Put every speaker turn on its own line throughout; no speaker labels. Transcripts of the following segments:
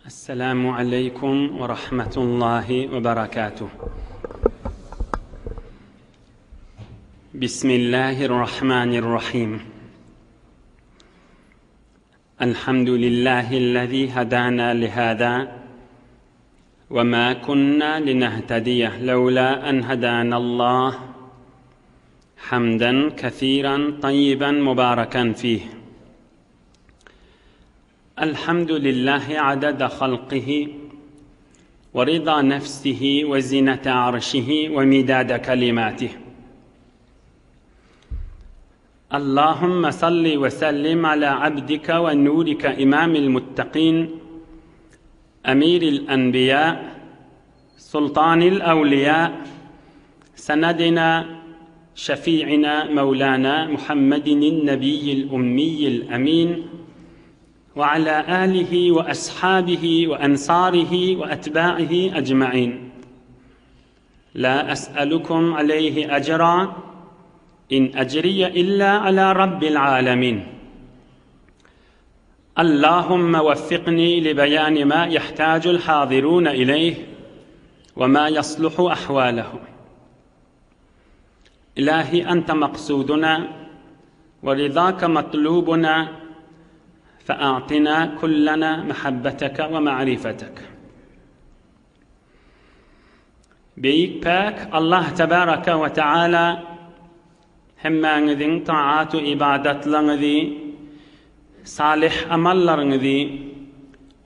Esselamu aleýkum we rahmetullahi we barakatuh. Bismillahirrahmanirrahim. Elhamdülillahi'llezî hedâna lihâzâ ve mâ kunnâ linehtediye lewlâ en hedânallah. Hamden kesîran tayyiben mübâreken fîh. Elhamdülillahi adede halkihi ve rıza nefsihi ve zinete arşihi ve midade kelimatih. Allahümme salli ve sellim ala abdike ve nurike imamil muttakin emiril enbiya sultanil evliya senedina şefi'ina mevlana Muhammedin nebiyyil ummiyil emin ve ala alihi ve ashabihi ve ensarihi ve etba'ihi ecma'in. La es'elukum aleyhi ecra in ecriye illa ala rabbil alemin. Allahümme veffikni li beyani ma yahtacul hazirun ileyh ve ma yasluhu ahvalehum. İlahi ente maksuduna ve rizake matlubuna fe'atina kullana mehabbeteke ve ma'rifeteke. Beýik päk Allah tebaraka we taala hemmäňiziň taat-u ybadatlaryňyzy, salyh amallaryňyzy,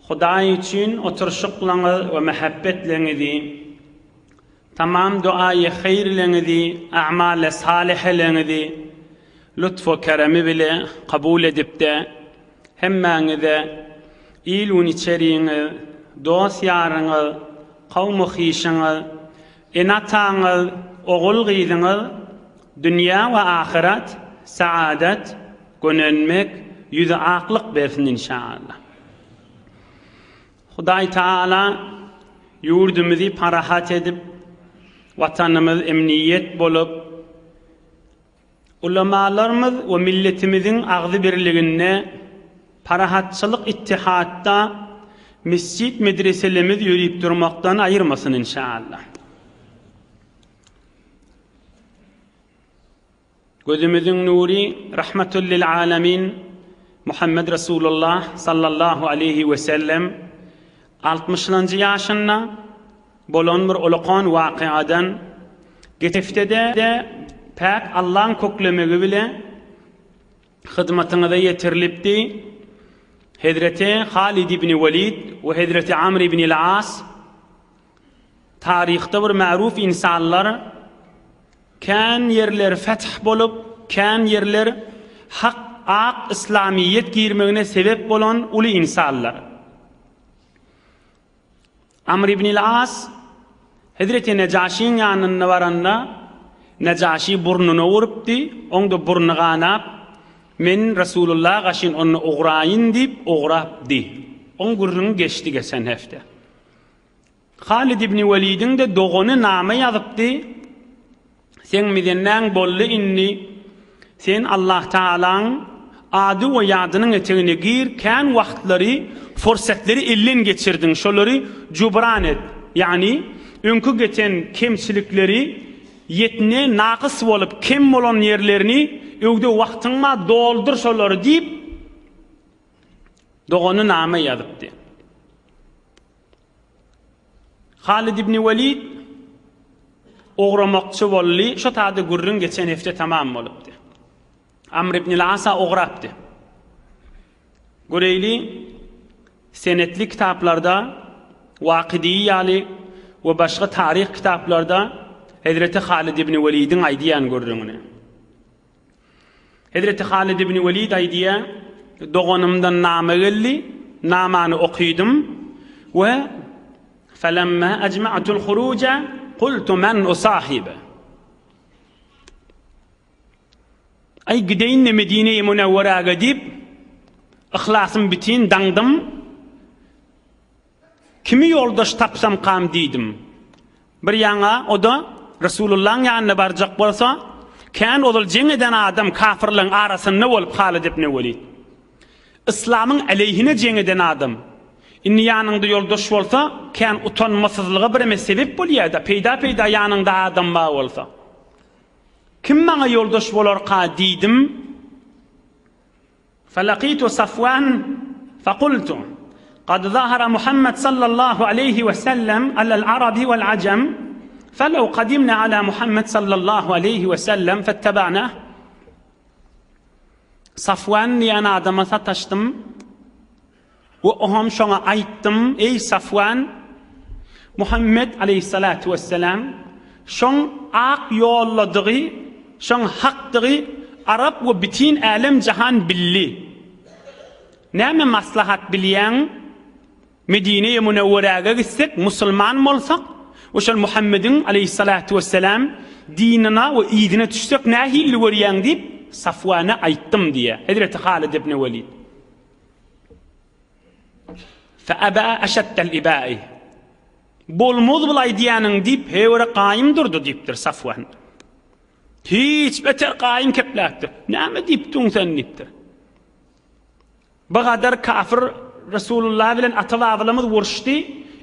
Hudaý üçin oturyşyklaryňyz we mähebbetleňizi, tamam duaýy haýyrlaryňyzy, a'maly salyhalaryňyzy lutf-u keremi bile kabul edipde, Hemmäňize il-gün içeriňiz, dost-ýaryňyz, kowmy-hyşyňyz, ene-ataňyz, ogul-gyzyňyz dünýä we ahyret saadat, gönenmek, ýüzi aklyk bersin inşaallah. Hudaý Taala ýurdumyzy parahat edip, watanymyz emniýet bolup, Ulamalarymyz we milletimiziň agzybirliginde, parahatçylyk ittihatda mesjit medreselerimiz ýörip durmakdan aýyrmasyn inşaallah. Gözümiziň nury rahmatul lil alamin Muhammed Resulullah sallallahu aleýhi we sellem 60-njy ýaşynda Bolan bir ulakan wakyadan geçen heftede päk Allaň köklemegi bile hyzmatyňyza ýetirilipdi. Hezreti Halid ibn Welid we Hezreti Amr ibn al-As taryhda bir ma'ruf insanlar kän ýerler feth bolup, kän ýerler hak ak yslamyýet girmegine sebep bolan uly insanlar. Amr ibn al-As Hezreti Nejaşyň ýanynda baranda, Nejaşy burnuna urupdy, oň-da burny ganap, Men Resulullah gaşyn onda ugraýyn diýip, ugrapdy. Oň gürrüňi geçdi geçen hepde. Halid ibn Welidiň-de dogany name ýazypdy, Seň mizennäň boldy indi, sen Allah Tagalaň ady we ýadynyň etegine gir, kän wagtlary, fursatlary elden geçirdiň, şolary jubran et, ýagny öňki geçen kemçilikleri ýetne nakys bolup kem bolan ýerlerini öwde wagtyň bar doldur şolary diýip dogany name ýazypdy. Halid ibn Welid ogramakçy boldy. Şo taýda gürrüň geçen hepde tamam bolupdy. Amr ibn al-Asa ograpdy. Göreýli senetli kitaplarda Wakydy ýaly we başga taryh kitaplarda Hezreti Halid ibn Welidiň aýdýan gürrüňini. Hezreti Halid ibn Welid aýdýar, Doganymdan name geldi, namany okydym we Felemma ejma'tul huruja kultu men usahibe. Aý gideýin-de Medine-i Münewweräge diýip, yhlasym bitin daňdym. Kimi ýoldaş tapsamkam diýdim. Bir ýaňa o-da Resulullahyň ýanyna barjak bolsa, kän ozal jeň eden adam kafyrlaryň arasynda bolup Halid ibn Welid. Yslamyň aleýhine jeň eden adam. Indi ýanyňda ýoldaş bolsa, kän utanmasyzlyga bireme sebep bolýar-da, peýda-peýda ýanyňda adam bar bolsa. Kim maňa ýoldaş bolarka diýdim. Falakitu Safwan faqultu, Kad zahara Muhammed sallallahu aleýhi we sellem alel arabi wel ajam, felew kadimna ala Muhammed sallallahu aleýhi we sellem fettebanah. Safwan diýen adama sataşdym we oňam şoňa aýtdym, Eý Safwan, Muhammed aleýhissalatu wesselam şoň ak ýolladygy, şoň hakdygy arap we bitin älem-jahan bildi. Näme maslahat bilýäň? Medine-i Münewweräge gitsek, musulman bolsak we şol Muhammediň, aleýhissalatu wesselam, dinine we yzyna düşsek nähili görýäň diýip, Safwana aýtdym diýýär. Hezreti Halid ibn Welid. Fe-aba eşeddel ibai. Bolmaz bul aýdýanyň diýip, heýwere gaýym durdy diýipdir Safwan. Hiç beter gaýym kepläpdir. Näme diýipdiň sen diýipdir. Bu gadar kafir Resulullah bilen ata-babalarymyz uruşdy,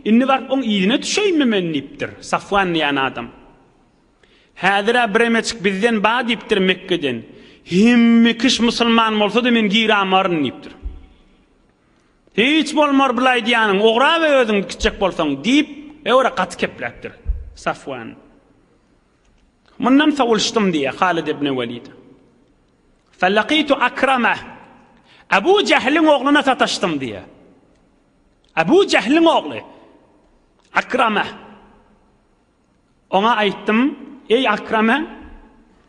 indi baryp oň yzyna düşeýinmi men diýipdir, Safwan diýen adam. Häzir-ä biremejik bizden bar diýipdir Mekgeden. Hemme kiş musulman bolsa-da men giramaryn diýipdir. Hiç bolmar bul aýdýanyň, ugraber özüň gitjek bolsaň diýip, öwre gaty kepläpdir Safwan. Mundan sowulyşdym diýýär Halid ibn Welid. Felakitu Akrama. Abu Jehliň ogluna sataşdym diýýär. Abu Jehliň ogly Akrama. Oňa aýtdym, Eý Akrama,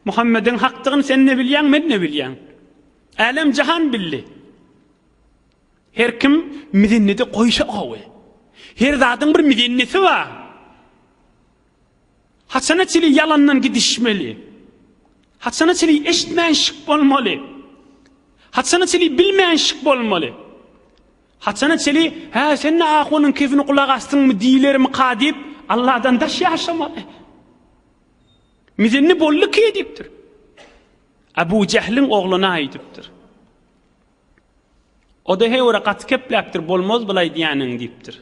Muhammediň hakdygyny sen ne bilýäň, men ne bilýän. Älem jahan bildi. Her kim mizennede goýsa gowy. Her zadyň bir mizennesi bar. Haçana çenli ýalandan gidişmeli? Haçana çenli eşitmänşik bolmaly? Haçana çenli bilmänşik bolmaly? Haçana çenli, Hä, sen-de ahunyň kefini gulak asdyňmy diýilermika diýip, Allahdan daş ýaşamaly? Mizenni boldy ki diýipdir. Abu Jähliň ogluna aýdypdyr. O-da heýwere gaty kepläpdir, bolmaz bulaý diýýäniň diýipdir.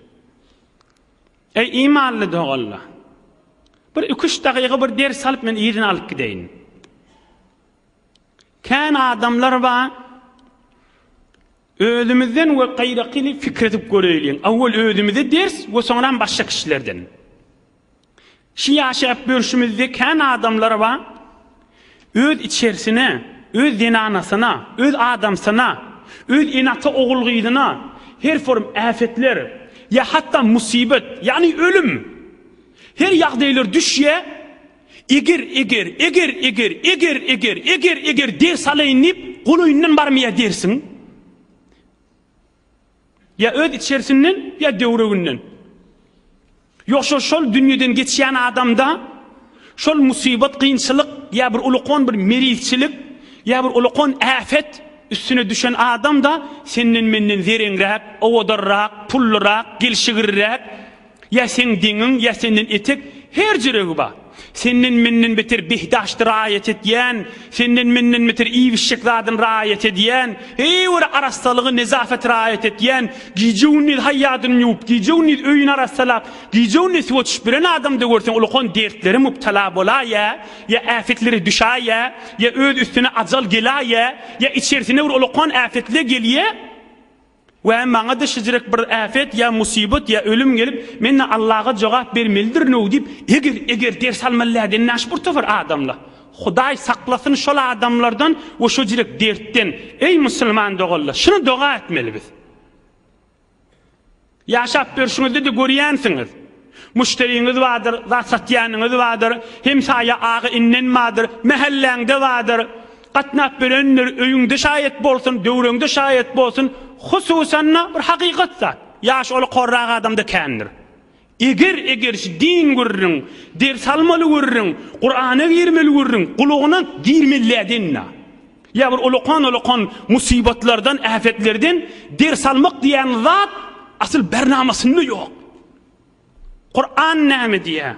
Eý, imanly doganlar! Bir iki-üç dagyga bir ders alyp men yzyna alyp gideýin. Kän adamlar bar, özümizden we gaýrakyny pikir edip göreýliň. Awwal özümize ders we soňram başga kişilerden. Şu ýaşap görşümizde kän adamlar bar, öz içerisine, öz zenanasyna, öz adamsyna, öz ene-ata ogul-gyzyna her form äfetler, ýa hatda musybet, ýagny ölüm, her ýagdaýlar düşýär, eger, eger, eger, eger, eger, eger, eger, eger ders alaýyn diýip, golaýyndan barmaýar dersiň. Ýa öz içerisinden, ýa döwreginden. Ýogsa şol dünýeden geçýän adamda şol musybat, kynçylyk ýa bir ulukon bir merizçilik, ýa bir ulukon äfet üstüne düşen adam-da senden-menden zereňräk, owadanrak, pullurak, gelşigirräk, Ýa seň deňiň, ýa senden etek, her jüregi bar. Senden-menden beter behdaşdy raýat etýän, senden-menden beter iýip-içjek zadyny raýat edýän, heý bir arassalygy, nezafeti raýat etýän, gije-gündiz haýýadyny ýuwup, gije-gündiz öýüni arassalap, gije-gündiz suwa düşüp ýören adamda görseň ulukan dertlere mübtela bolaýýa, ýa äfetlere düşäýýä, ýa öz üstüne ajal geläýýä, ýa içerisine bir ulukan äfetle gelýä. We maňa-da şijirek bir äfet ýa musybat ýa ölüm gelip, men-de Allaga jogap bermelidirin-ow diýip, eger, eger ders almaly däl näş bir topar adamlar. Hudaý saklasyn şol adamlardan we şojirek dertden. Eý musulman doganlar, şuny doga etmeli biz. Ýaşap ýörşüňizde-de görýänsiňiz. Müşderiňiz bardyr, zat satýanyňyz bardyr, hemsaýa aga inden bardyr, mähelläňde bardyr, gatnap berendir, öýüňde şaýat bolsun, döwreňde şaýat bolsun, hususan-da bir hakykat zat, ýaş oly korrak adamda kändir. Eger, eger şu din gürrüň, ders almaly gürrüň, Kurana girmeli gürrüň, gulagyna girmeli däl-de. Ýa bir ulakan-ulakan musybatlardan, äpetlerden ders almak diýen zat asyl bernamasynda ýok. Kuran näme diýýär?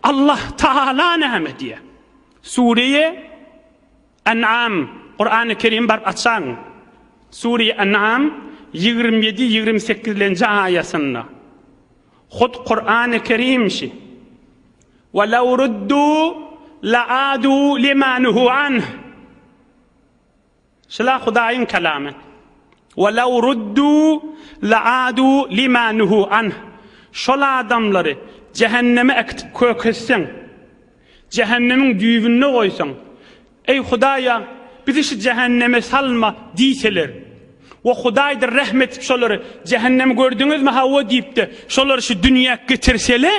Allah Taala näme diýýär? Sureýe En'am, Kurany Kerim baryp açaň. Sureýe En'am. 27, 28-lenji aýasynda. Hut Kurany Kerim şi. Ve lev ruddu la'adu lima nuhu anh. Şula Hudaýyň kelamy. Ve lev ruddu la'adu lima nuhu anh. Şol adamlary jähenneme äkitip kökezseň, jähennemiň düýbünde goýsaň, Eý, Hudaý-a, bizi şu jähenneme salma diýseler we Hudaýdyr rähm edip şolary, Jähennemi gördüňizmi, hawa diýip-de, şolary şu dünýä getirsele,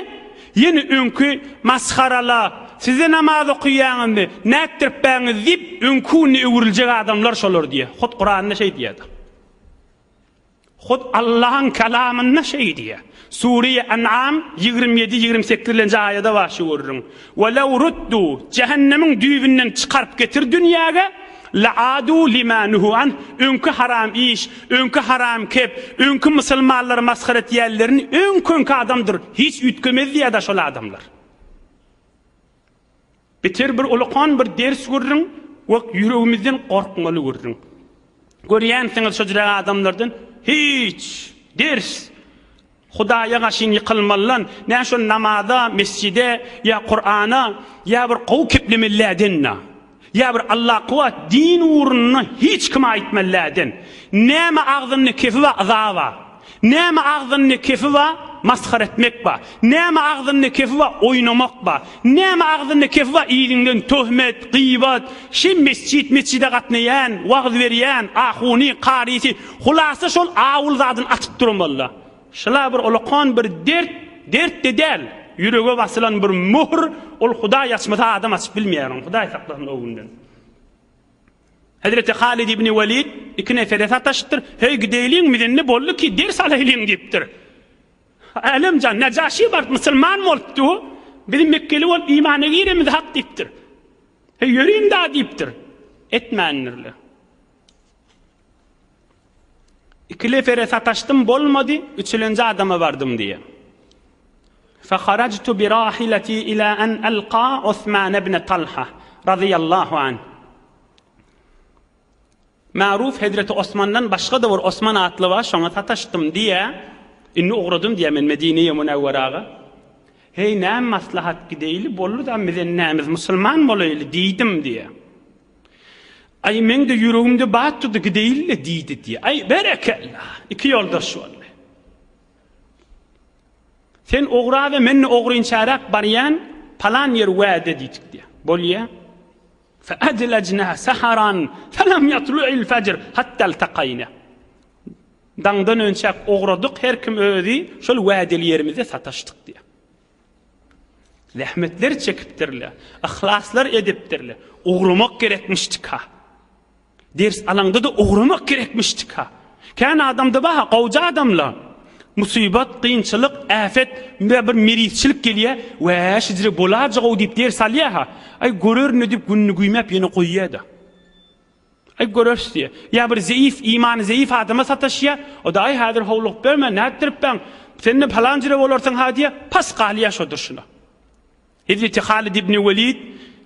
ýene öňki masgarala, Siz-de namaz okaýaňyzmy, nätdiripbäňiz diýip, öňki gününe öwrüljek adamlar şolar diýýär. Hut Kuranda şeý diýýär-de. Hut Allahyň Kalamynda şeý diýýär. Sure-i En'am 27, 28-lenji aýada bar şu gürrüň. Ve lev ruddu, jähennemiň düýbünden çykaryp getir dünýäge, le'adu lima nuhu anh, öňki haram iş, öňki haram kep, öňki musulmanlary masgara etýänlerini öňki-öňki adamdyr, hiç üýtgemez diýýär-de şol adamlar. Beter bir ulakan bir ders gürrüň we ýüregimizden gorkmaly gürrüň. Görýänsiňiz şojrak adamlardan hiç ders Hudaýa gaşyn ýykylmalydan, nä şol namaza, mesjide, ýa Kurana, ýa bir gowy keplemelläden-de, ýa bir Allah kuwwat din ugrunda hiç kime aýtmalyläden. Näme agzynda kefi bar, yza bar. Näme agzynda kefi bar, masgara etmek bar. Näme agzynda kefi bar, oýnamak bar. Näme agzynda kefi bar, yzyňdan töhmet, gybat, şi mesjit, mesjide gatnaýan, wagyz berýän, ahuny, karysy, hulasa şol awul zadyny atyp durmalyda. Şula bir ulakan bir dert, dert-de däl, ýürege basylan bir möhür, ol Hudaý açmasa adam açyp bilmeýär ony, Hudaý saklasyn o günden. Hezreti Halid ibn Welid iki nefere sataşypdyr. Heý, gideýliň, biz indi boldy ki, ders alaýlyň diýipdir. Älemjan, Nejaşi baryp musulman bolupdy. Biz Mekgeli bolup imana giremiz hak diýipdir. Heý, ýörüň da diýipdir. Etmändirler. Iki nefere sataşdym, bolmady, üçülenji adama bardym diýýär. Feharajtu birahilati ila an alqa Osman ibn Talha razyýallahu anh. Maruf hezreti Osmandan başga-da bir Osman atly bar, şoňa sataşdym diýýär. Indi ugradym diýýär men Medineýe Münewweraga. Heý, näme maslahat gideýli, boldy-da biz indi nämiz musulman bolaýly diýdim diýýär. Aý, meň-de ýüregimde bat durdy, gideýin-le diýdi diýýär. Aý, berekella! Iki ýoldaş boldy. Sen ogra we men-de ogrynçarak barýan, palan ýer wäde diýdik diýýär. Bolýa. Fe adlajna saharan felam yatlu'il fajr hatta iltaqayna. Daňdan önçäk ogradyk, her kim özi şol wädeli ýerimizde sataşdyk diýýär. Zähmetler çekipdirler, yhlaslar edipdirler. Ugramak gerekmişdika. Ders alaňda-da ugramak gerekmişdika. Kän adamda bar, gowja adamlar. Musybat, kynçylyk, äfet, we bir merizçilik gelýär, Wä, şijire bolajag-ow diýip ders alýar-ha. Aý, görerin-le diýip gününi güýmäp ýene goýýar-da. Aý, göreris diýýär. Ýa bir zeýif, imany zeýif adama sataşýar, o-da, Aý, häzir howlugyp berme, nätdiripbäň, sen-de palan jire bolarsyň-ha diýýär, pas galýar şo durşuna. Hezreti Halid ibn Welid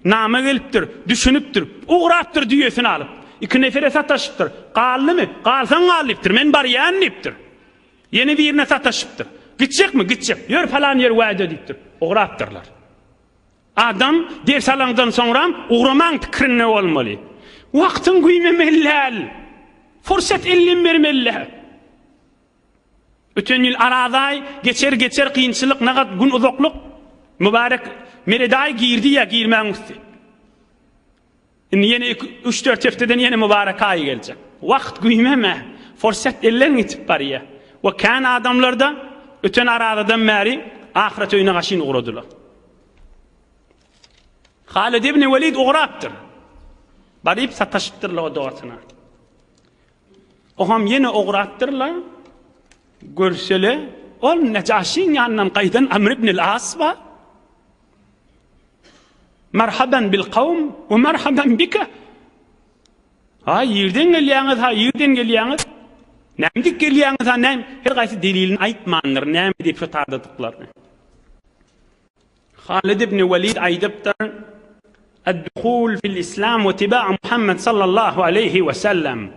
nama gelipdir, düşünipdir, ugrapdyr düýesini alyp. Iki nefere sataşypdyr. Galdymy? Galsaň gal diýipdir, men barýan diýipdir. Ýene birine sataşypdyr. Gitjekmi? Gitjek. Ýör palan ýer wäde diýipdir. Ugrapdyrlar. Adam ders alandan soňram ugramaň pikirinde bolmaly. Wagtyň güýmemeli däl. Fursat elden bermeli däl. Öten ýyl Araz aý, geçer geçer kynçylyk nagat gün uzaklyk mübarek Meret aý girdi ýa girmäň üsti. Indi ýene iki, üç dört hepdeden ýene mübarek aý geljek. Wagt güýmeme, forsat elden gitip barýa. We kän adamlarda öten Arazadan bäri ahyret öýüne gaşyn ugradylar. Halid ibn Welid ugrapdyr. Baryp sataşypdyrlar o dogasyna. Oňam ýene ugrapdyrlar. Görsele, ol Nejaşyň ýanyndan gaýdan Amr ibn al-As bar. Merhaban bil kawm we merhaban bike. Ha, ýerden gelýäňiz, ha, ýerden gelýäňiz. Näme diýip gelýäňiz, ha, näme? Her gaýsy delilini aýtmandyr, näme diýip şu tadadyklaryny. Halid ibn Welid aýdypdyr, Ad-duhul fil Islam we tiba' Muhammed sallallahu aleýhi we sellem.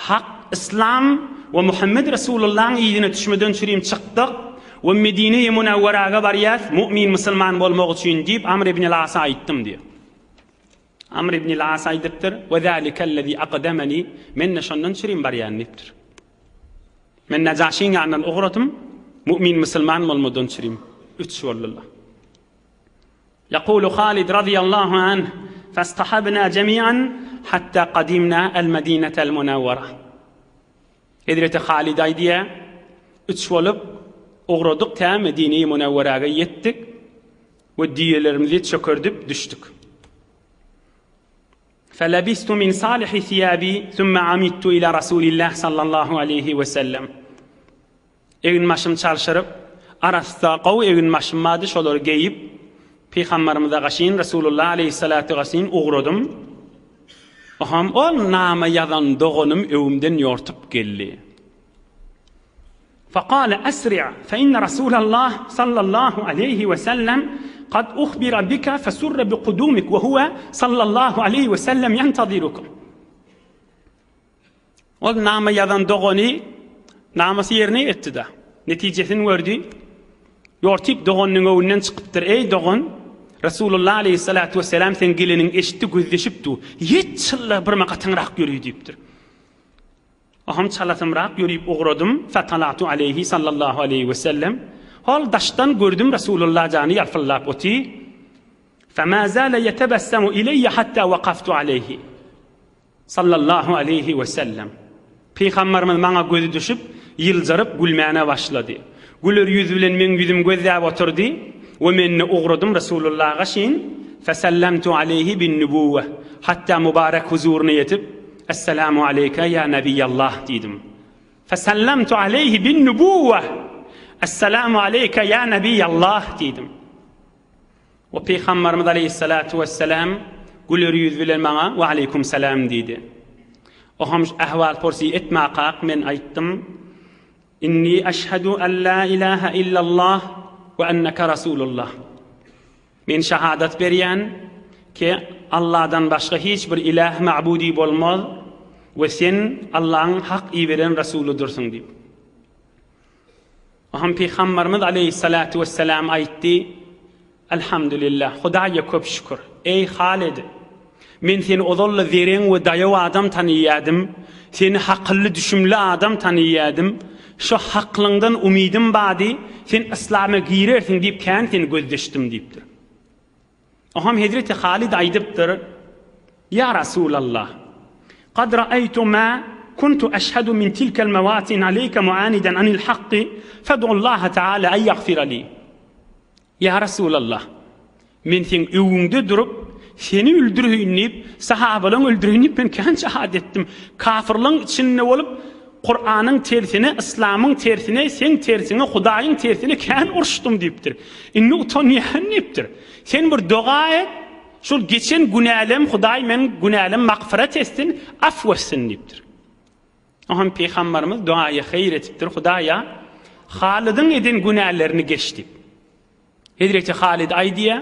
Hak, Yslam we Muhammed Resulullahyň yzyna düşmeden çürim çykdyk we Medine-i Munawweraga barýas, mu'min musulman bolmak üçin diýip Amr ibn al-Asa aýtdym diýýär. Amr ibn al-As aýdypdyr, We zalikellezî akdemeni, men-de şondan çürim barýan diýipdir. Men Najaşyň ýanyndan ugradym, mu'min musulman bolmadan çürim. Üç boldular. Ýekulu Halid razyýallahu anh, Fastahabna jemi'an hatta kadimna el-Medinetel Munawwara. Hezreti Halid aýdýar, Üç bolup ugradyk tä Medine-i Munawwaraga ýetdik we düýelerimizi çökerdip düşdük. Felebistu min salihi thiyabi thumma amittu ila Rasulillah sallallahu aleýhi we sellem. Egin-başymy çalşyryp, arassa, gowy egin-başym bardy, şolary geýip, Pygambarymyza gaşyn, Resulullah aleýhissalatu gaşyn ugradym. Oham ol nama ýazan doganym öwümden ýortup geldi. Fekale esri' fe inne Resulallah sallallahu aleýhi we sellem kad uhbira bike fesurre bi kudumik we huwe sallallahu aleýhi we sellem ýentazirukum. Ol nama ýazan dogany namasy ýerine ýetdi-de. Netijesini gördi. Ýortyp doganynyň öňünden çykypdyr. Eý dogan, Resulullah aleýhissalatu wesselam seň geleniňi eşitdi, gözleşip dur. Ýet çylla birme gatyňrak ýöri diýipdir. Oham çalasymrak ýörüp ugradym. Fetalatu aleýhi sallallahu aleýhi wesellem. Hol daşdan gördüm Resulullah jany ýalpyldap otyr. Fema zale ýetebessemu ileýe hatta wekaftu aleýhi. Sallallahu aleýhi we sellem. Pygamberimiz maňa gözi düşüp, ýylgyryp gülmäne başlady. Güler ýüz bilen meň ýüzüm gözläp oturdy we mende ugradym Resulullaha şin, fesellemtu aleýhi bin nubuwwe, hatda mübarek huzuryna ýetip, Esselamu aleýke ýa Nebiýallah diýdim. Fesellemtu aleýhi bin nubuwwe, Esselamu aleýke ýa Nebiýallah diýdim. We Pygamberimiz aleýhissalatu wessalam güler ýüz bilen maňa we aleýkum salam diýdi. Oham ahwal-pursy etmakak men aýtdym, Inni eşhedü en la ilahe illallah we enneke rasulullah. Men şahadat berýän ki Allahdan başga hiç bir ilah ma'budi bolmaz we sen Allahyň hak iberen rasulydyrsyň diýip. Oňa Pygamberimiz aleýhissalatu wessalam aýtdy, Elhamdülillah, Hudaýa köp şükür. Eý, Halid! Men seni ozal-da zereň we daýaw adam tanyýadym, seni hakylly, düşümli adam tanyýadym. Şo haklyňdan umydym bardy, sen yslama girersiň diýip kän seni gözleşdim diýipdir. Oňam hezreti Halid aýdypdyr, Ýa Rasulallah! Kad ra'aýtu ma kuntu eşhedu min tilkel mewatin aleýke muaniden anil hakky fed'ullaha teala en ýagfira li. Ýa Rasulallah! Men seň öňüňde durup, seni öldüreýin diýip, sahabalaň öldüreýin diýip men kän jihad etdim. Kafyrlaň içinde bolup, Kuranyň tersine, yslamyň tersine, seň tersiňe, Hudaýyň tersine kän uruşdym diýipdir. Indi utanýan diýipdir. Sen bir doga et, şol geçen günälem Hudaý meň günälem magfyrat etsin, afw etsin diýipdir. Oňam pygamberimiz duaýy haýyr etipdir, Hudaýa Halydyň eden günälerini geç diýip. Hezreti Halid aýdýar,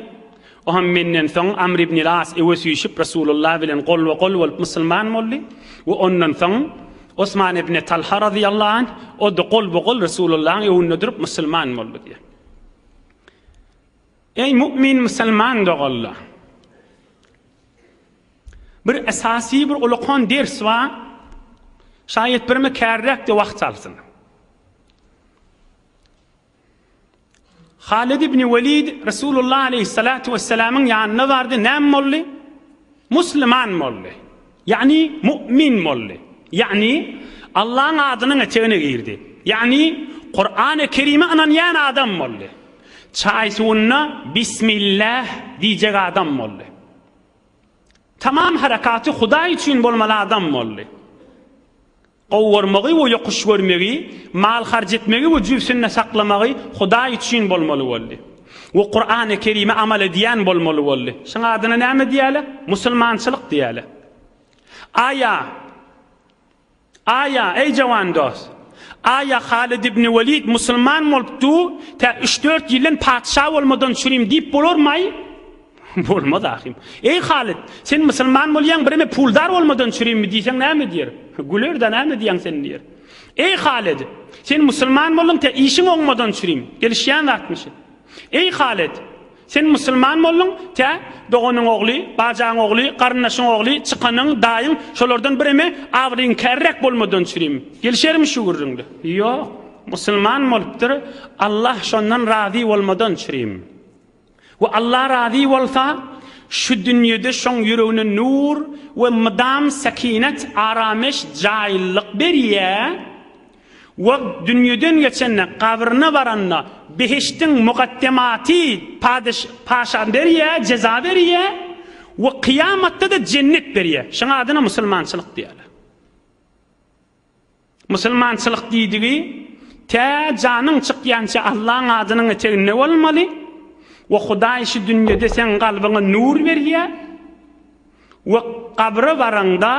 O hem menden soň Amr ibn As öwe süýşüp Resulullah bilen golba-gol bolup musulman boldy we ondan soň Osman ibn Talha razyýallahu anh o-da golba-gol Resulullahyň öňünde durup musulman boldy diýýär. Eý mu'min musulman doganlar! Bir esasy bir ulakan ders bar. Şaýat birime kärräk-de wagt alsyn. Halid ibn Welid Resulullah aleýhissalatu wessalamyň ýanyna bardy, näme boldy? Musliman boldy. Ýagny mu'min boldy. Ýagny Allaň adynyň etegine girdi. Ýagny Kurany Kerime ynanýan adam boldy. Çaý suwunda Bismillah diýjek adam boldy. Tamam harakaty Hudaý üçin bolmaly adam boldy. Gowurmagy we ýokuş görmegi, mal harç etmegi we jübsünde saklamagy Hudaý üçin bolmaly boldy. We Kurany Kerime amal edýän bolmaly boldy. Şuň adyna näme diýýärler? Musulmançylyk diýýärler. Aýa, aýa, eý jawan dost! Aýa Halid ibn Welid musulman bolup du, tä üç-dört ýyldan patyşa bolmadan çürim diýip bolarmaý? Bolmaz ahym. Eý Halid, sen musulman bolýaň, bireme puldar bolmadan çürimmi diýseň näme diýer? Güler-de näme diýýäň sen diýer. Eý Halid! Sen musulman bolduň tä işiň oňmadan çürim. Gelişýän zatmy şu? Eý Halid! Sen musulman bolduň tä doganyň ogly, bajaň ogly, garyndaşyň ogly, çykanyň, daýyň şolardan bireme abraýyň kärräk bolmadan çürim. Gelişermi şu gürrüňde? Ýok. Musulman bolupdyr, Allah şondan razy bolmadan çürim. We Allah razy bolsa, şu dünýede şoň ýüregine nur we mydam sekinet, arameş, jaýlylyk berýär. We dünýeden geçende, gabryna baranda behişdiň mukaddematy, padeş, paşa berýär, jeza berýär we kyýamatda-da jennet berýär. Şoň adyna musulmançylyk diýýärler. Musulmançylyk diýdigi, tä janyň çykýança Allaň adynyň eteginde bolmaly we Hudaý şu dünýede seň kalbyňa nur berýär we gabra baraňda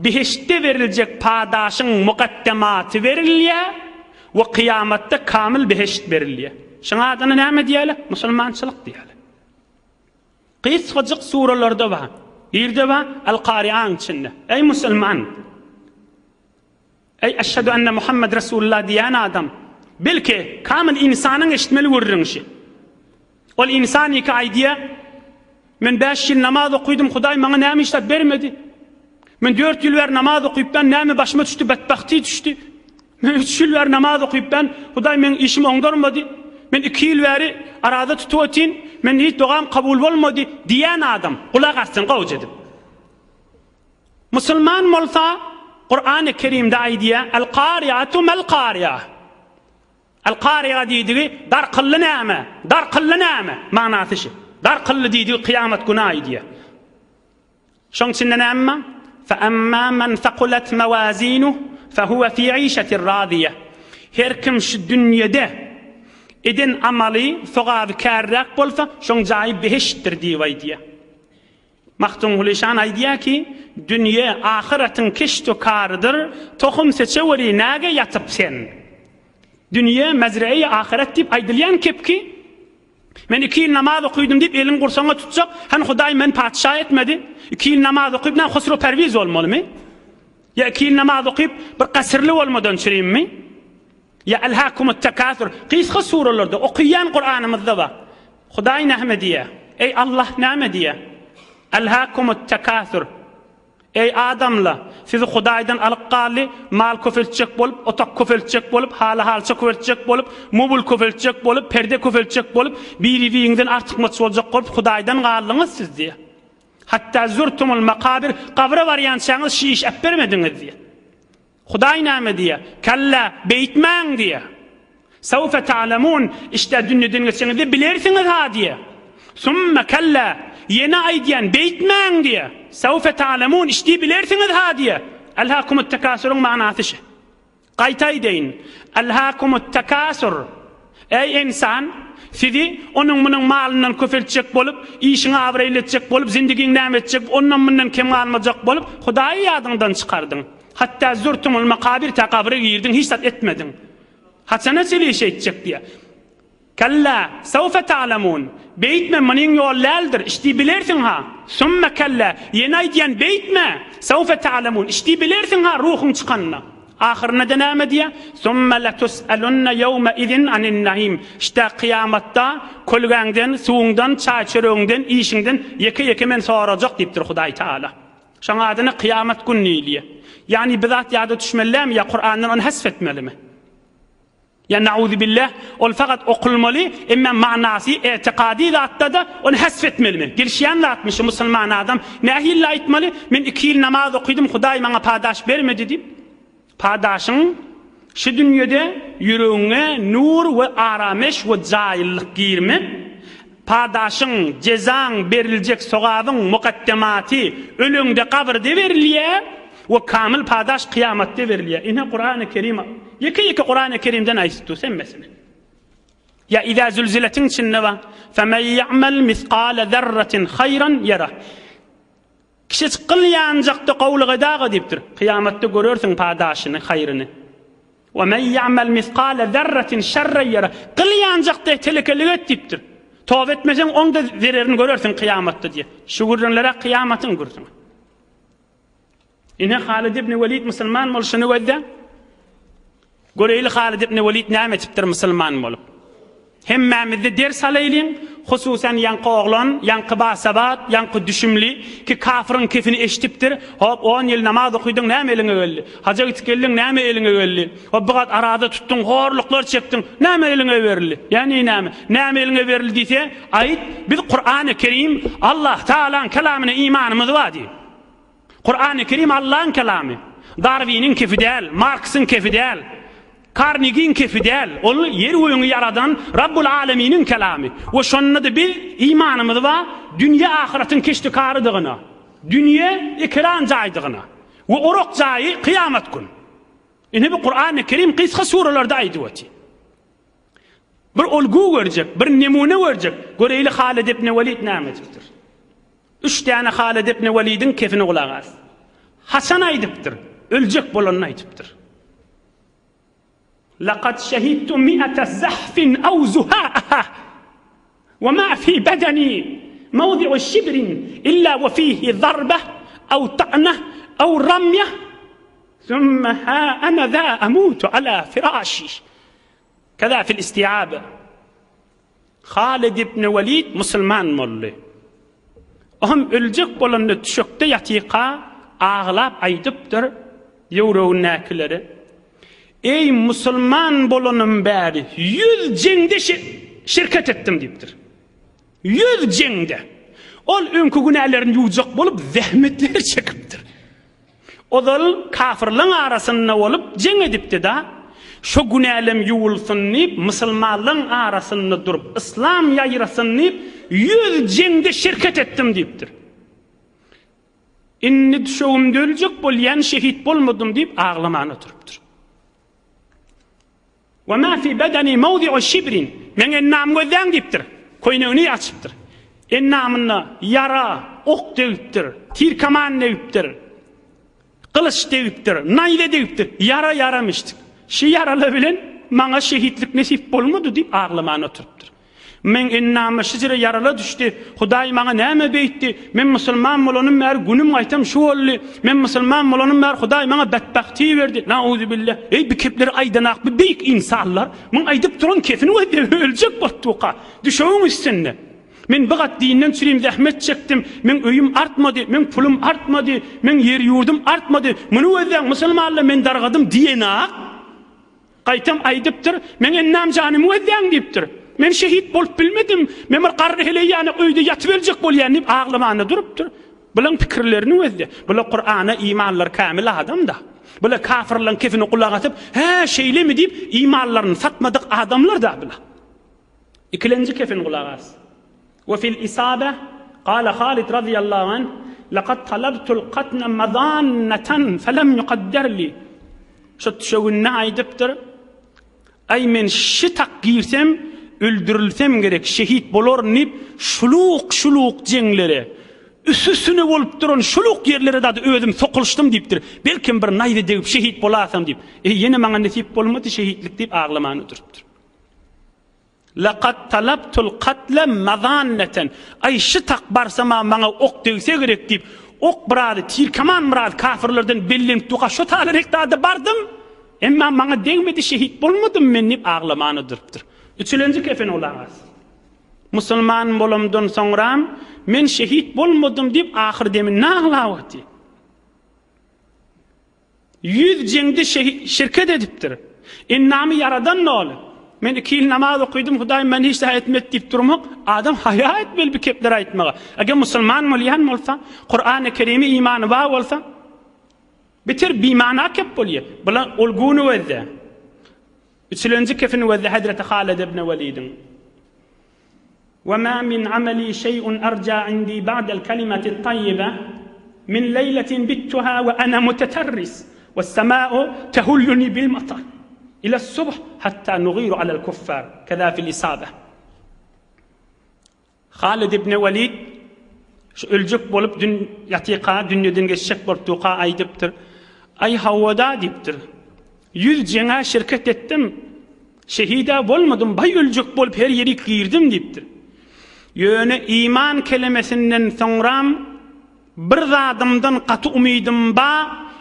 behiştde beriljek padaşyň mukaddematy berilýär we kyýamatda kamyl behişt berilýär. Şuň adyna näme diýýärler? Musulmançylyk diýýärler. Gysgajyk suralarda bar. Nirde bar? Al-Kariaň içinde. Eý musulman! Eý eşhedü enne Muhammed Resulullah diýen adam! Belki, kamil ynsanyň eşitmeli gürrüňi şi. Ol ynsan ýeke aýdýar, Men bäş ýyl namaz okydym, Hudaý maňa näme iş zat bermedi. Men dört ýyl bäri namaz okypdan näme başyma düşdi, betbagty düşdi. Men üç ýyl bäri namaz okypdan, Hudaý meň işimi oňdarmady. Men iki ýyl bäri araza tutup otyn, men hiç dogam kabul bolmady diýen adam, gulak assyn gowja edip. Musulman bolsa, Kurany Kerimde aýdýar, El-Kariatu mel-Kariah. El-Kari'a diýdigi darkylly näme? Darkylly näme? Manasy şi. Darkylly diýdigi kyýamat güni aýdýar. Şoň içinde näme bar? Fe-emmâ men sequlet mewâzînuh fehuve fî işetin râziye. Her kim şu dünýede eden amaly sogaby kärräk bolsa, şoň jaýy behiştdir diýip aýdýar. Magtymguly şan aýdýar ki, Dünýe ahyratyň keşt-u karydyr, tohum seçeweri näge ýatyp sen. Dünýe mezreýi ahyret diýip aýdylýan kepki, Men iki ýyl namaz okydym diýip eliň gursagyňa tutjak, hany Hudaý meni patyşa etmedi? Iki ýyl namaz okyp näme Husrow Perwiz bolmalymy? Ýa iki ýyl namaz okyp bir kasyrly bolmadan çürimmi? Ýa Elhâkumut tekâsur gysga suralarda okaýan Kuranymyzda bar. Hudaý näme diýýär? Eý Allah näme diýýär? Elhâkumut tekâsur Eý adamla, sizi Hudaýdan alyp galdy, mal köpeltjek bolup, otak köpeltjek bolup, haly-halça köpeltjek bolup, mobul köpeltjek bolup, perde köpeltjek bolup, biri-biriňizden artykmaç boljak bolup Hudaýdan galdyňyz siz diýýär. Hatda zurtumul makabir gabra barýançaňyz şu iş äpbermediňiz diýýär. Hudaý näme diýýär? Kellä, beýtmäň diýýär. Sewfe ta'lemun, işdä dünýeden geçeňizde bilersiňiz-ha diýýär. Sümme kellä, ýene aýdýan, beýtmäň diýýär. Sewfe ta'lemun, işdi bilersiňiz-ha diýýär. Elhakumut tekasuryň manasy şi. Gaýta aýdaýyn. Elhakumut tekasur. Eý, ynsan! Sizi onuň-munuň malyndan köpeltjek bolup, işiňi abraýly etjek bolup, zindigiňi näme etjek, ondan-mundan kem galmajak bolup, Hudaýy ýadyňdan çykardyň. Hatda zurtumul makabir tä gabra girdiň, hiç zat etmediň. Haçana çenli şeýtjek diýýär. Kellä, sewfe ta'lemun. Beýtme, munyň ýoly däldir, işdi bilersiň-ha. Sümme kellä, ýene aýdýan, beýtme, sewfe ta'lemun, işdi bilersiň-ha ruhuň çykanda. Ahyrynda-da näme diýýär? Sümme letus'elunne ýewme izin anin-naim. Işdä kyýamatda kölgäňden, suwuňdan, çaý-çöregiňden, işiňden ýeke-ýeke men sorajak diýipdir Hudaý Taala. Şoň adyna kyýamat gün diýilýär. Ýagny bir zat ýada düşmeli dälmi ýa Kurandan ony hasf etmelimi? Ýa nauzubilleh, ol fakat okulmaly, emma manasy, etikady zatda-da ony hasf etmelimi? Gelişýän zatmy şu musulman adam nähili aýtmaly, men iki ýyl namaz okydym, Hudaý maňa padaş bermedi diýip? Padaşyň şu dünýede ýüregiňe nur we arameş we jaýyllyk girmek, padaşyň, jezaň, beriljek sogabyň mukaddematy öleňde gabyrda berilýär, We kamyl padaş kyýamatda berilýär. Ine Kurany Kerim ýeke ýeke Kurany Kerimden aýdyp dur hemmesini. Ýa Iza zülziletiň içinde bar. Femen ýa'mel misqale zerratin haýran ýera. Kişi gyl ýanjakda gowulyk edaga diýipdir. Kyýamatda görersiň padaşyny, haýryny. We men ýa'mel misqale zerratin şerren ýera. Gyl ýanjakda telekelik et diýipdir. Toba etmeseň oň-da zererini görersiň kyýamatda diýýär. Şu gürrüňler-ä kyýamatyň gürrüňi. Ine Halid ibn Welid musulman bolşuny gözle. Göreýli Halid ibn Welid näme etipdir musulman bolup. Hemmämizde ders alaýlyň, hususan ýaňky oglan, ýaňky basabat, ýaňky düşümli, ki kafyryň kefini eşidipdir, hop on ýyl namaz okydyň näme eliňe geldi? Haja gitip geldiň näme eliňe geldi? Hop bu gat araza tutduň, horluklar çekdiň, näme eliňe berildi? Ýani näme? Näme eliňe berildi diýse, aýt, biz Kurany Kerim, Allah Tagalaň kelamyna imanymyz bar diý. Kurany Kerim Allaň kelamy. Darwiniň kefi däl, Marksyň kefi däl, Karnegiň kefi däl. Ol ýer gögüňi ýaradan Rabbul Aleminiň kelamy. We şonda-da biz imanymyz bar dünýe ahyratyň keşdikarydygyna, dünýe ekeran jaýdygyna we orak jaýy kyýamat gün. Ine bu Kurany Kerim gysga suralarda aýdyp otyr. Bir olgu görjek, bir nemune görjek. Göreýli Halid ibn Welid näme edipdir? Üç däne Halid ibn Welidiň kefini gulak as. Haçan aýdypdyr? Öljek bolanda aýdypdyr. Laqad şehidtu mi'ate zahfin aw zuhaaha we ma fi bedeni mawdi'u şibrin illa we fihi zarba aw ta'na aw ramya thumma ha ana za amutu ala firaşi. Keza fil istiab. Halid ibn Welid musulman boldy. O hem öljek bolanda düşekde ýatyka aglap aýdypdyr ýöwregindäkilere, Eý, musulman bolanym bäri ýüz jeňde şirket etdim diýipdir. Ýüz jeňde. Ol öňki günälerini ýuwjak bolup zähmetler çekipdir. Ozal kafyrlaň arasynda bolup jeň edipdi-da, şo günälem ýuwulsyn diýip, musulmanlaň arasynda durup, yslam ýaýrasyn diýip, ýüz jeňde şirket etdim diýipdir. Indi düşegimde öljek bolýan, şehit bolmadym diýip aglaman oturypdyr. Wa ma fi bedeni mawdi'u şibrin, Meň ennamy gözläň diýipdir. Köýnegini açypdyr. Ennamynda ýara, ok degipdir, tir-kaman degipdir, gylyç degipdir, naýza degipdir. Ýara ýaramişdik. Şi ýaralar bilen maňa şehitlik nesip bolmady diýip aglaman oturypdyr. Meň ennama şijire ýarala düşdi. Hudaý maňa näme beýtdi? Men musulman bolanym bäri günüm gaýtam şu boldy. Men musulman bolanym bäri Hudaý maňa betbagty berdi. Nauzubilla. Eý bi kepleri aýdanak bi beýik ynsanlar. Muň aýdyp duran kefini gözläp öljek bolupdyka. Düşegiň üstünde. Men bi gat dinden çürim zähmet çekdim. Meň öýüm artmady, meň pulum artmady, meň ýer-ýurdum artmady. Muny gözläň musulmanlar men dargadym diýenak. Gaýtam aýdypdyr, Meň ennam janymy gözläň diýipdir. Men şehit bolup bilmedim. Men bir garry heleý ýaly öýde ýatyp öljek bolýan diýip aglamanda durupdyr. Bulaň pikirlerini gözle. Bular Kurana imanlary kämil adam-da. Bular kafirleň kefine gulak asyp, hä şeýlemi diýip imanlaryny satmadyk adamlar-da bular. Ikilenji kefin gulak as. We fil isabe, Kale Halid razyýallahu anh, Lekad talabtul katne mazannatan felem yukadder li. Şo düşeginde aýdypdyr, Aý men şi tak girsem, öldürilsem gerek, şehit bolaryn diýip, şuluk-şuluk jeňlere, üst-üstüne bolup duran şuluk ýerlere dady özüm sokulyşdym diýipdir. Belkem bir naýza degip şehit bolasam diýip. Eý ýene maňa nesip bolmady şehitlik diýip aglamany oturypdyr. Laqad talabtul katle mazanneten, Aý, şy tak barsam-a maňa ok degse gerek diýip, ok birazy, tirkeman birazy kafirlerden bellenip durka şo talyrak zada bardym, emma maňa degmedi, şehit bolmadym men diýip aglamana durupdyr. Üçülenji kefen ol agasy. Musulman bolamdan soňram men şehit bolmadym diýip ahyr deminde aglap otyr. Ýüz jeňde şirket edipdir. Endamy ýaradan doly. Men iki ýyl namaz okydym, Hudaýym meni hiç zat etmedi diýip durmak, adam haýa etmeli bu kepleri aýtmaga. Eger musulman bolýan bolsa, Kurany Kerime imany bar bolsa, beter bimana kep bolýar. Bular olguny gözle. Üçülenji kefini gözle Hezreti Halid ibn Welidiň. Ve ma min ameli şey'un erca indi ba'del kelimeti tayyibe min leyletin bittuha ve ana muteterris ve sema'u tehulluni bil matar ila subh hatta nughiru alel kuffar keza fil isabe. Halid ibn Welid şu öljek bolup dün ýatyka dünýeden geçjek bolup duka aýdypdyr. Aý hawada diýipdir. Ýüz jeňä şirket etdim. Şehid-ä bolmadym, baý öljek bolup her ýerik girdim diýipdir. Ýöne iman kelemesinden soňram bir zadymdan gaty umydym ba.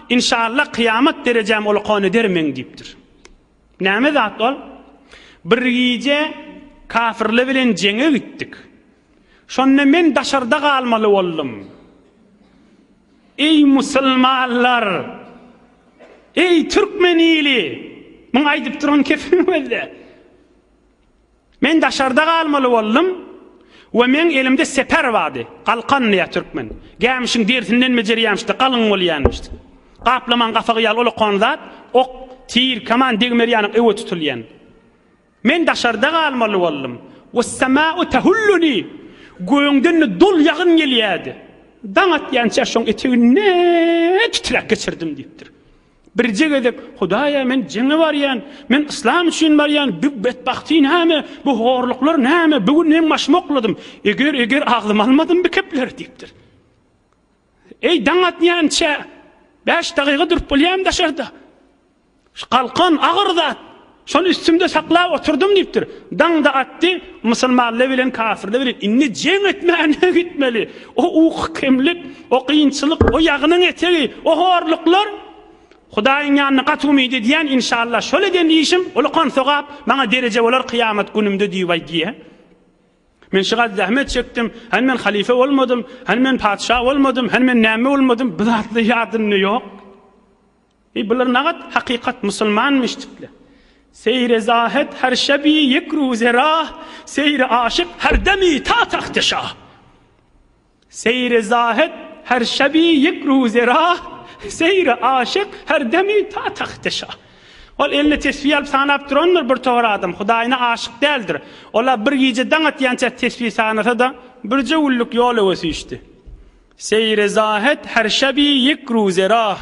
inşallah kyýamat derejäm ulakan eder meň diýipdir. Näme zat ol? Bir gije kafirler bilen jeňe gitdik. Şonda men daşarda galmaly boldum. Eý musulmanlar! Eý türkmen ili! Muň aýdyp duran kepini gözle. Men daşarda galmaly boldum we meň elimde seper bardy. Galkan diýýär türkmen. Gämişiň derisinden bejerýämişdi, galyň bolýanmyşdy. Gaplamaň gapagy ýaly ulakan zat, ok, tir, kaman degmer ýaly öwe tutulýan. Men daşarda galmaly boldum. Wes-semâ'u tehulluni. Gögden-de dol ýagyn gelýärdi. Daň atýança şoň eteginde titräp geçirdim diýipdir. Birje gezek, Hudaýa men jeňe barýan, men yslam üçin barýan, bu betbagty näme, bu horluklar näme, bu gün meň başymy okladym, eger, eger agzyma almadym bu kepleri diýipdir. Eý, daň atýança bäş dagyga durup bolýarmy daşarda? Şu galkan agyr zat. Şony üstümde saklap oturdym diýipdir. Daň-da atdy, musulmanlar bilen kafirler bilen indi jeň etmäne gitmeli. O uky kemlik, o kynçylyk, o ýagynyň etegi, o horluklar Hudaýyň ýanynda gaty umyt edýän, inşallah şol eden işim ulakan sogap, maňa dereje bolar kyýamat günümde diýip aýdýar. Men şu gat zähmet çekdim, hany men halyfa bolmadym, hany men patyşa bolmadym, hany men näme bolmadym, bu zatlar ýadynda ýok. Eý bular nagat hakykat musulman müşdikler. Seýre zahet her şebi ýek ruze rah, seýre aşyk her demi ta tahte şah. Seýre zahet her şebi ýek ruze rah, seýre aşyk her demi ta tahte şah. Ol eline tesbih alyp sanap durandyr bir towar adam, Hudaýyna aşyk däldir. Ola bir gije daň atýança tesbih sanasa-da, birje günlük ýol öwe süýşdi. Seýre zahet her şebi ýek ruze rah.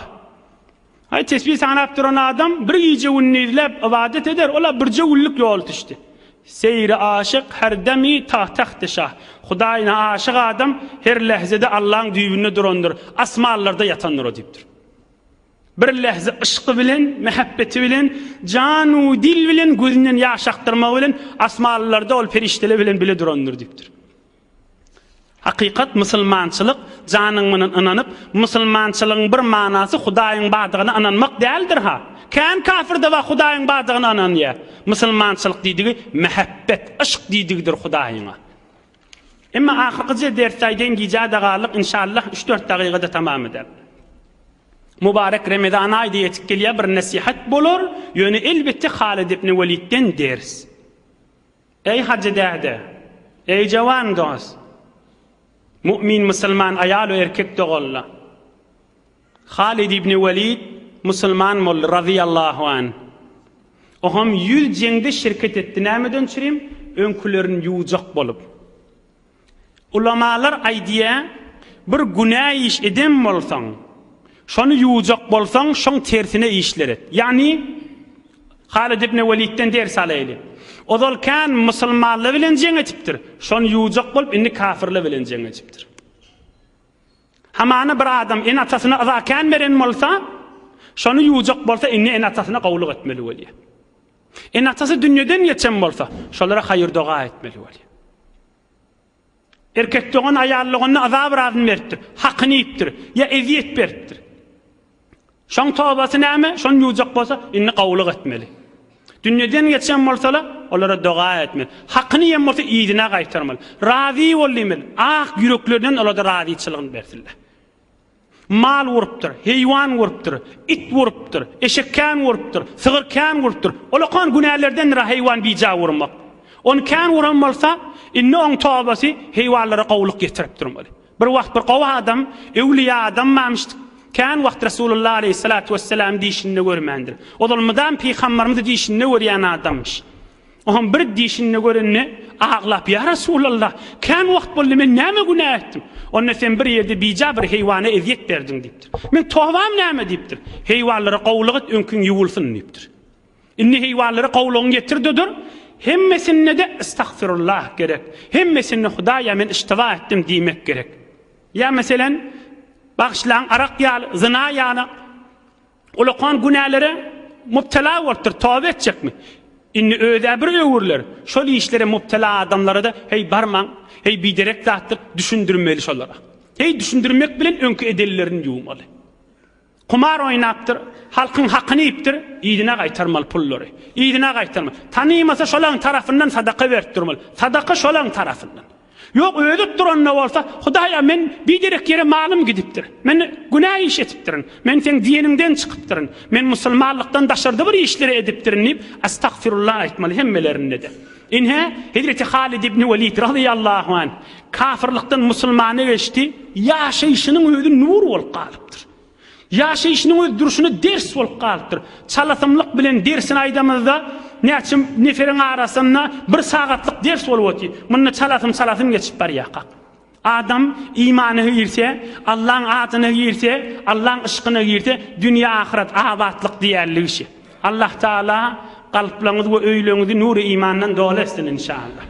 Aý, tesbih sanap duran adam bir gije-gündizläp ybadat eder, ol-a birje günlük ýol düşdi. Seýri aşyk her demi ta tahty şah. Hudaýyna aşyk adam her lähzede Allaň düýbünde durandyr, asmanlarda ýatandyr o diýipdir. Bir lähze yşky bilen, mähebbeti bilen, jan-u dil bilen gözünden ýaş akdyrmagy bilen asmanlarda ol perişdeler bilen bile durandyr diýipdir. Hakykat musulmançylyk janyň bilen ynanyp, musulmançylygyň bir manasy Hudaýyň bardygyna ynanmak däldir-ha. Kän kafir-de bar Hudaýyň bardygyna ynanýar. Musulmançylyk diýdigi mähebbet, yşk diýdigidir Hudaýyňa. Emma ahyrkyja dersde aýdaýyn gijä-de galdyk, inşallah üç-dört dagygada tamam eder. Mubarek Remezan aýy-da ýetip gelýär, bir nesihat bolar, ýöne elbetde Halid ibn Welidden ders. Eý hajy däde! Eý jawan dost! Mu'min musulman aýal we erkek doganlar! Halid ibn Welid musulman boldy razyýallahu anh. Oham ýüz jeňde şirket etdi nämeden çürim? Öňkülerini ýuwjak bolup. Ulamalar aýdýa, bir günä iş eden bolsaň, şony ýuwjak bolsaň, şoň tersine işler et. Ýagny, Halid ibn Welidden ders alaýly. Ozal kän musulmanlar bilen jeň etipdir, şony ýuwjak bolup indi kafirler bilen jeň etipdir. Hamana bir adam ene-atasyna yza kän beren bolsa, şony ýuwjak bolsa indi ene-atasyna gowulyk etmeli bolýar. Ene-atasy dünýeden geçen bolsa, şolara haýyr-doga etmeli bolýar. Erkek dogan aýal doganyna azap-razyny beripdir, hakyny iýipdir, ýa ezýet beripdir. Şoň tobasy näme? Şony ýuwjak bolsa, indi gowulyk etmeli. Dünýeden geçen bolsalar, olara doga etmeli. Hakyny iýen bolsa, yzyna gaýtarmaly. Razy bol diýmeli. Ak ýüreklerinden olara razyçylygyny bersinler. Mal urupdyr, heýwan urupdyr, it urupdyr, eşek kän urupdyr, sygyr kän urupdyr. Olakan günälerdendir-a heýwan bija urmak. Ony kän uran bolsa, indi oň tobasy heýwanlara gowulyk ýetirip durmaly. Bir wagt bir gowy adam, öwlüýä adam barmyş, kän wagt Resulullah aleýhissalatu wesselam dişinde görmändir. Ozal mydam pygambarymyzy dişinde görýän adammyş. Oňam bir dişinde görende aglap, Ýa Resulallah, kän wagt boldy, men näme günä etdim? Onda sen bir ýerde bija bir heýwana ezýet berdiň diýipdir. Meň tobam näme diýipdir. Heýwanlara gowulyk et, öňkiň ýuwulsyn diýipdir. Indi heýwanlara gowulygyňy getir-de dur, hemmesinde-de estagfirullah gerek. Hemmesinde Hudaýa men iştiba etdim diýmek gerek. Ýa meselen, bagyşlaň arak ýaly, zyna ýaly, Ulakan günälere mubtela bolupdyr, toba etjekmi? Indi öz-ä bir öwrüler. Şol işlere mubtela adamlara-da, heý barmaň, heý biderek zatdyr, düşündirmeli şolara. Heý düşündirmek bilen öňki edenlerini ýuwmaly. Kumar oýnapdyr, halkyň hakyny iýipdir, yzyna gaýtarmaly pullary. Yzyna gaýtarmaly. Tanymasa şolaň tarapyndan sadaka berip durmaly. Sadaka şolaň tarapyndan. Ýok, özi duranda bolsa, Hudaý-a, men biderek ýere malym gidipdir. Men günä iş etipdirin. Men seň diýeniňden çykypdyryn. Men musulmanlykdan daşarda bir işleri edipdirin diýip, Estagfirullah aýtmaly hemmelerinde-de. Ine, hezreti Halid ibn Welid razyýallahu anh kafirlykdan musulmana geçdi, ýaşaýşynyň özi nur bolup galypdyr. Ýaşaýşynyň özi durşuna ders bolup galypdyr. Çalasymlyk bilen dersini aýdamyzda, näçe neferiň arasynda bir sagatlyk ders bolup otyr. Munda çalasym-çalasym geçip barýarkak. Adam imana girse, Allaň adyna girse, Allaň yşkyna girse, dünýe-ahyret abatlyk diýerligi şi. Allah Taala kalplaryňyzy we öýleriňizi nury imandan doly etsin inşallah.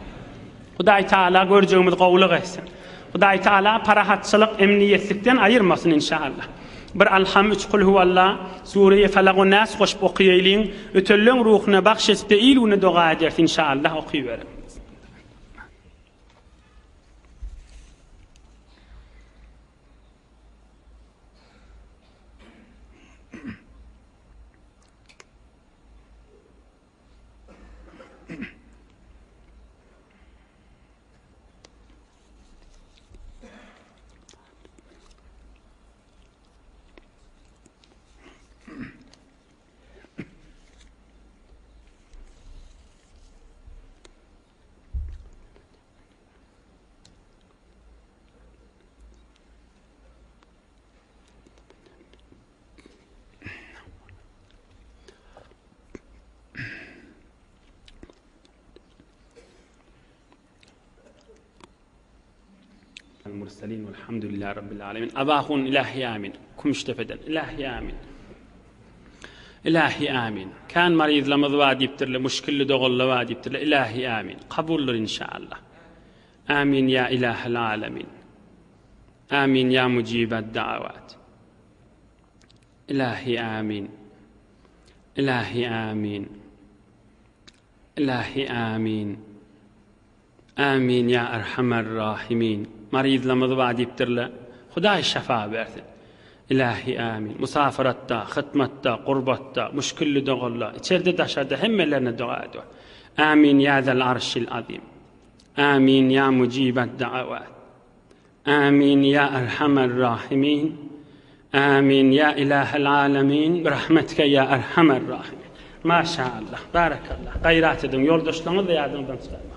Hudaý Taala görjegimizi gowulyk etsin. Hudaý Taala parahatçylyk, emniýetlikden aýyrmasyn inşallah. Bir Alham, üç Kulhuwalla, Sureýe Falak we Nas goşup okaýaýlyň. Ötenleň ruhuna bagş etip-de il-güne doga ederis inşallah okyberiň. Mursalin velhamdülillahi rabbil alemin. Abahun ilahi amin. Kümüşdepeden ilahi amin. Ilahi amin. Kän maryzlamyz bar diýipdirler, muşkilli doganlar bar diýipdirler. Ilahi amin. Kabuldyr inşallah. Amin ya ilahel alemin. Amin ya mujibed davat. Ilahi amin. Ilahi amin. Ilahi amin. Amin ya erhamer rahimin. Maryzlamyz bar diýipdirler. Hudaý şafa bersin. Ilahi amin. Musafaratda, hytmatda, gurbatda, muşkilli doganlar, içerde daşarda hemmelerine doga ediyor. Amin ya zel arşil azim. Amin ya mujibed da'avat. Amin ya erhamer rahimin. Amin ya ilahel alemin. Birahmetike ya erhamer rahimin. Maşallah. Barakallah. Gaýrat ediň. Ýoldaşlaryňyzy-da ýadyňyzdan çykarmaň.